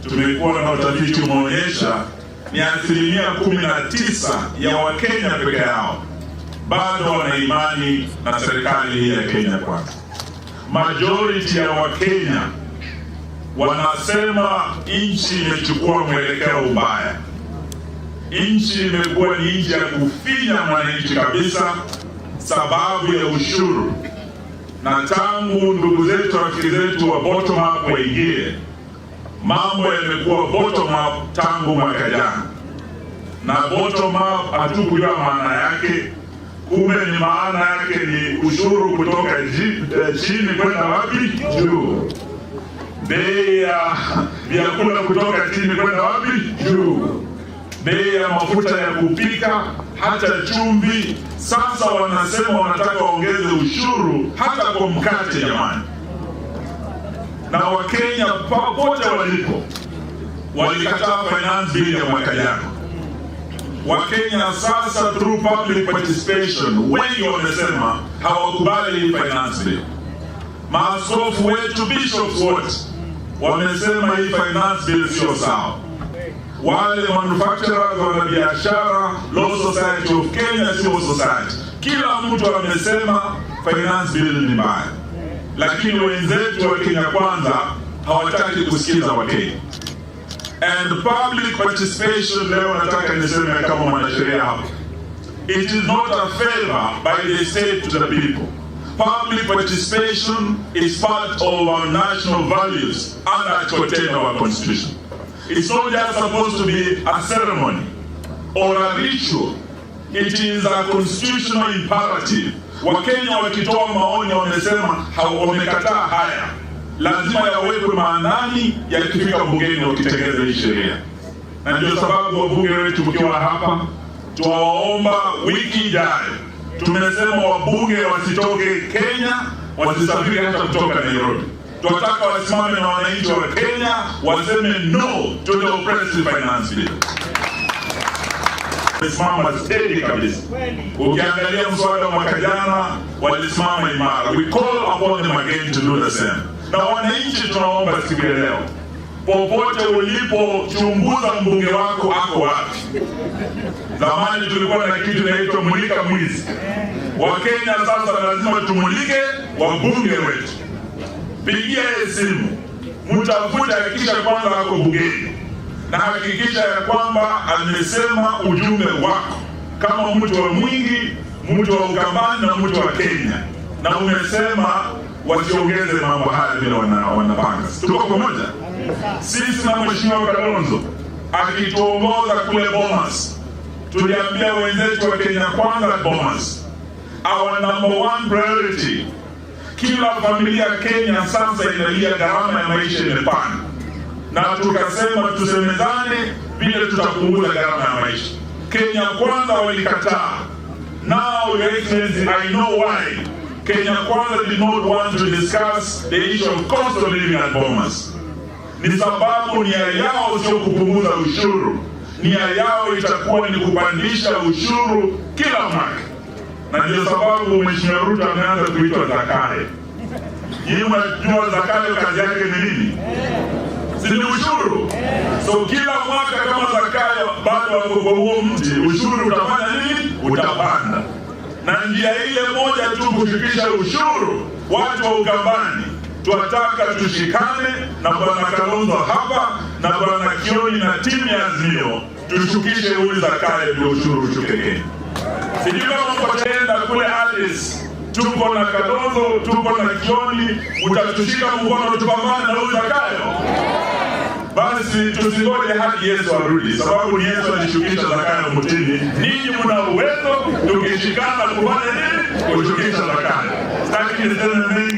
Tumekuwa na utafiti umeonyesha ni 19% ya Wakenya peke yao bado wana imani na serikali hii ya Kenya Kwanza. Majority ya Wakenya wanasema nchi imechukua mwelekeo mbaya. Nchi imekuwa ni nchi ya kufinya mwananchi kabisa, sababu ya ushuru. Na tangu ndugu zetu, rafiki zetu wa bottom up waingie, mambo yamekuwa bottom up tangu mwaka jana, na bottom up hatukujua maana yake. Kumbe ni maana yake ni ushuru kutoka chini kwenda wapi? Juu. Bei ya vyakula kutoka chini kwenda wapi? Juu. Bei ya mafuta ya kupika, hata chumvi. Sasa wanasema wanataka waongeze ushuru hata kwa mkate, jamani. Na Wakenya popote walipo walikataa finance bill ya mwaka jana. Wakenya sasa through public participation wengi wamesema hawakubali hii finance bill. Maaskofu wetu, bishops wote wamesema hii finance bill sio sawa. Wale manufacturers, wanabiashara, Law Society of Kenya, Civil Society, kila mtu amesema finance bill ni mbaya, lakini wenzetu wa Kenya Kwanza hawataki kusikiza Wakenya. And public participation, leo nataka niseme kama mwanasheria hapa, it is not a favor by the state to the people. Public participation is part of our national values under Article 10 of our Constitution. It's not just supposed to be a ceremony or a ritual. It is a constitutional imperative. Wakenya wakitoa maoni wamesema wamekataa haya, lazima yawekwe maanani yakifika bungeni wakitengeza hii sheria, na ndio sababu wabunge wetu mkiwa hapa, tuwaomba wiki ijayo, tumesema wabunge wasitoke Kenya, wasisafiri hata kutoka Nairobi. Tunataka wasimame na wananchi wa Kenya waseme no to the oppressive finance bill. Wamesimama steady kabisa. Ukiangalia mswada wa mwaka jana walisimama imara. We call upon them again to do the same. Na wananchi tunaomba siku ya leo, popote ulipochunguza mbunge wako ako wapi. Zamani tulikuwa na kitu inaitwa mulika mwizi. Wakenya sasa lazima tumulike wabunge wetu. Pigia yeye simu, mtafute, hakikisha kwanza ako bungeni na hakikisha ya kwamba amesema ujumbe wako kama mtu wa Mwingi, mtu wa Ukambani na mtu wa Kenya, na umesema wasiongeze mambo haya vile wanapanga. Tuko pamoja sisi na Mheshimiwa Kalonzo akituongoza kule Bomas, tuliambia wenzetu wa Kenya Kwanza Bomas, our number one priority, kila familia Kenya sasa inalia gharama ya maisha imepanda, na tukasema tusemezane vile tutapunguza gharama ya maisha. Kenya Kwanza walikataa. Now, Your Excellency, I know why Kenya Kwanza did not want to discuss the issue of cost of living at Bomas. Ni sababu nia yao sio kupunguza ushuru, nia yao itakuwa ni kupandisha ushuru kila mwaka, na ndio sababu Mheshimiwa Ruto ameanza kuitwa Zakayo. Nyinyi mnajua Zakayo kazi yake ni nini? Si ni ushuru? So kila mwaka kama Zakayo bado wako kwa huo mti, ushuru utafanya nini? Utapanda. Na njia ile moja tu kushukisha ushuru, watu wa Ukambani twataka tushikane na Bwana Kalonzo hapa na Bwana Kioni na timu ya Azimio, tushukishe huyu Zakayo ndio ushuru ushuke Kenya. Sijui kama mtaenda kule Addis, tuko na Kalonzo, tuko na Kioni, mtatushika mkono tupambane na huyu Zakayo. Basi tusingoje hadi Yesu arudi, sababu ni Yesu alishukisha Zakayo mtini. Ninyi mna uwezo, tukishikana kufanya nini? Kushukisha Zakayo. Sitaki niseme mengi.